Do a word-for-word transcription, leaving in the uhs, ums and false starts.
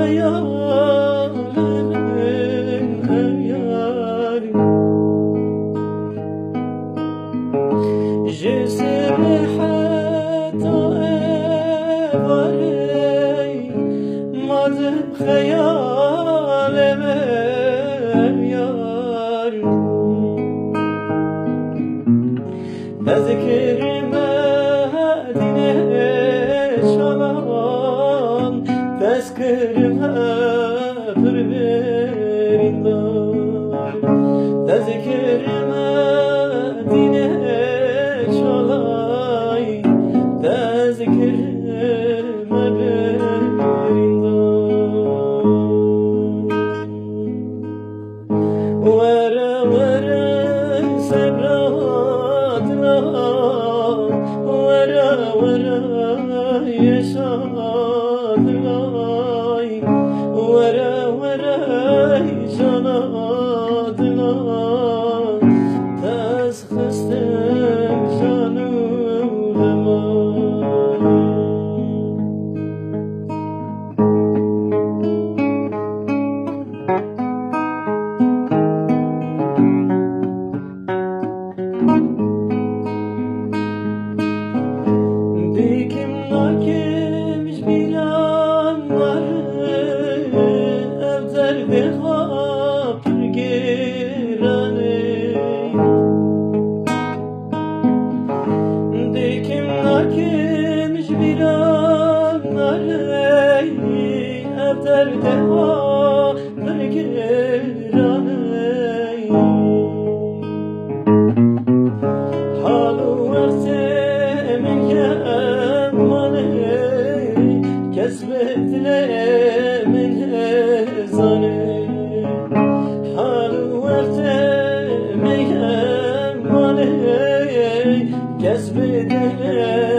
Xeyalê min ew yar. Ji sibê heta êvarê, ma di xeyalê min ew yar. Tezkirime dînê çalan, tezkirime pir birîndar. Tezkirime dînê çalay, tezkirime birîndar. Were were sebra dila, were were yeşa dila, were were jana dila, ez xistim janu dema. Dikim nakim ji bîran nare, ev derdê xwe pir giran e. Dikim nakim ji bîran nare, ev derdê xwe pir giran e. Hal û wertê min kêm mane, kes bi dilê min nizane. Hal û wertê min kêm mane, kes bi dilê